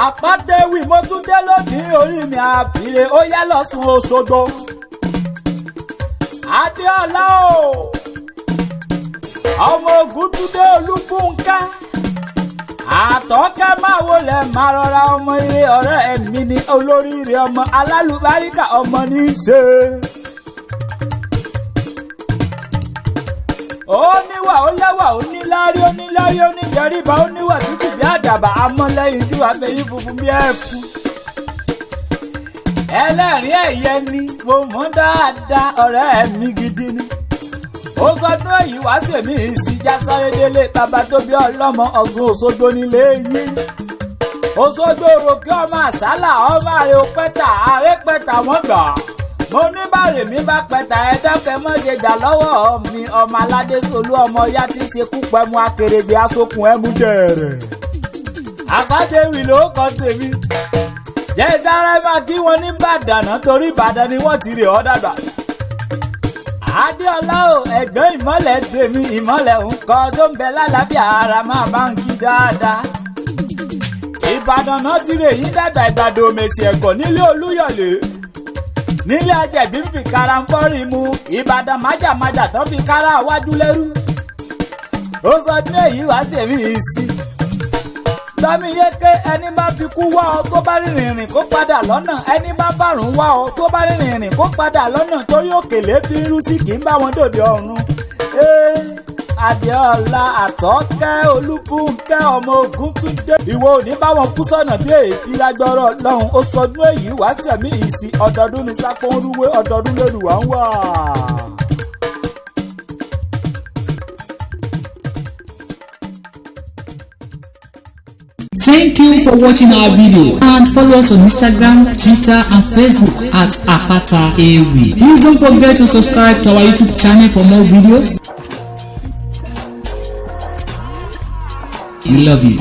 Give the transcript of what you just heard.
Àpàdéwì mo tún dé lónìí, orí mi àbílẹ̀ ó yá lọ́sùn Òṣogbo. Adéọlá o, ọmọ Ògúntúndé Olúfúnkẹ́ àtọ́kẹ́, máa wọlé máa rọra. Ọmọ ilé ọ̀rẹ́ mi ní olóríire, ọmọ alálùbáríkà, ọmọ ní í ṣe. Ó níwà, ó lẹ́wà, ó níláárí, ó níláárí, ó níjẹríba, ó níwà tútù bí àdàbà, amọ́lẹ́yìn ju abẹ́yìn funfun bí ẹ̀fún. Ẹlẹ́rìí ẹ̀yẹ ni mo mọ̀ dáadáa, ọ̀rẹ́ mi gidi ni. Ó sọdún èyí wá sèmi ìsìjà sáré délé bàbá tó bí ọlọ́mọ Ọ̀ṣun Òṣogbo nílé yín. Òṣogbo òròkè, ọmọ àsálà, ọmọ àrè òpẹta, àrè pẹta wọ́n gbà. Mo ní bàrè mi bá pẹta, ẹ dákẹ́ mọ́ ṣe gbà lọ́wọ́ mi. Ọmọ aládé solú, ọmọ ya ti ṣekú pẹ̀mú akèrègbè asokùn ẹ̀mú dẹ̀rẹ̀. Àpàtẹ́wì ló kọ́ tèmi. Jẹ́ sáré máa kí wọn ní Ìbàdàn náà, torí Ìbàdàn ni wọ́n ti rè ọ́ dàgbà. Adéọlá o, ẹ̀gbọ́n ìmọ̀lẹ̀ tèmi, ìmọ̀lẹ̀ nǹkan tó ń bẹ lálàáfíà ara, máa bá ń kí dáadáa. Ìbàdàn náà ti rè yín dàgbà. Ìbàdàn òmèsì ẹ̀kọ́ nílé Olúyọ̀lé, nílé ajẹ̀bí ń fi karanfọ́rì mu. Ìbàdàn májàmájà tó fi kára wájú lẹ́rú. Ó sọ ní èyí wá tèmi sí tọ́mí yéké. Ẹni bá fi kú wá ọ, tó bá rìnrìn rìn, kó padà lọ́nà. Ẹni bá bàrùn wá ọ, tó bá rìnrìn rìn, kó padà lọ́nà, torí òkèlè fi irú sí kì í bá wọn dòde ọ̀run. Ee, Adéọlá Àtọ́kẹ́ Olúfúnkẹ́ ọmọ Ògúntúndé, ìwọ ò ní bá wọn kú sọ̀nà bí èéfín lágbọ́rọ̀ lọ́hùn. Ó sọdún èyí wá sẹ̀mí ìsìn. Ọdọọdún ní sápó ń rúwé, ọdọọdún lóluwà ń wà. Thank you for watching our video and follow us on Instagram, Twitter and Facebook at Apata Ewi. Please don't forget to subscribe to our YouTube channel for more videos. We love you.